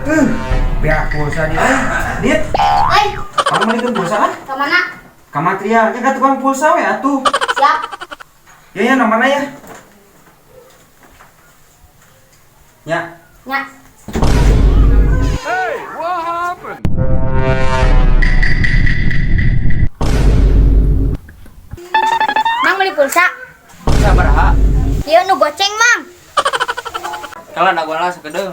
Beak pulsa dia. Dit, Oi, kamu balikin pulsa ah? ke mana? Ka material, ya ka tukang pulsa we atuh. Siap. Ya ya nomorna ya. Ya. Nya. Hey, what happened? Mang beli pulsa. Sabaraha? Ieu nu goceng, Mang. Kalau ada gua lah sakedeung.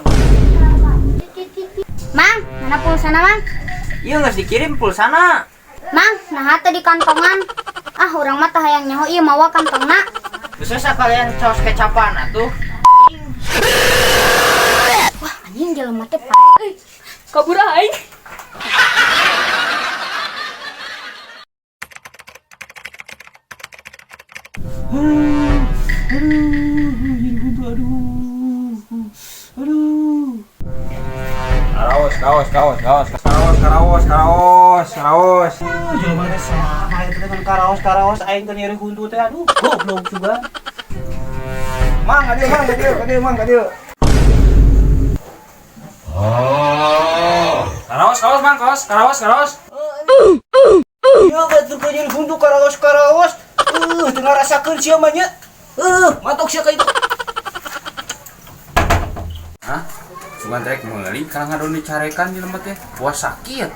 Mang, mana pulsana, Mang? Ieu geus dikirim pulsana. Mang, nah teh di kantongan. Ah, urang mah teh hayang nyaho ieu mawa kantongna. Bisa sakalian caos kecapan atuh. Wah, anjing jelema teh pae. Kabur aing. Karaos, kaos, kaos, kaos, karaos, karaos, karaos, karaos. Jelema teh saha itu dengan karaos-karaos aing teh nyeri huntu teh, aduh goblok juga. Mang, ka dieu, mang, ka dieu, ka dieu, mang, ka dieu. Karaos, kaos, mang, kaos, karaos, karaos. Ieu batur keur nyeri huntu karaos-karaos. Teu ngarasakeun sia mah nya. Matok sia ka itu. Hah? Bukan trek meuli kalau ngadon dicarekan jelema teh. Puas sakit.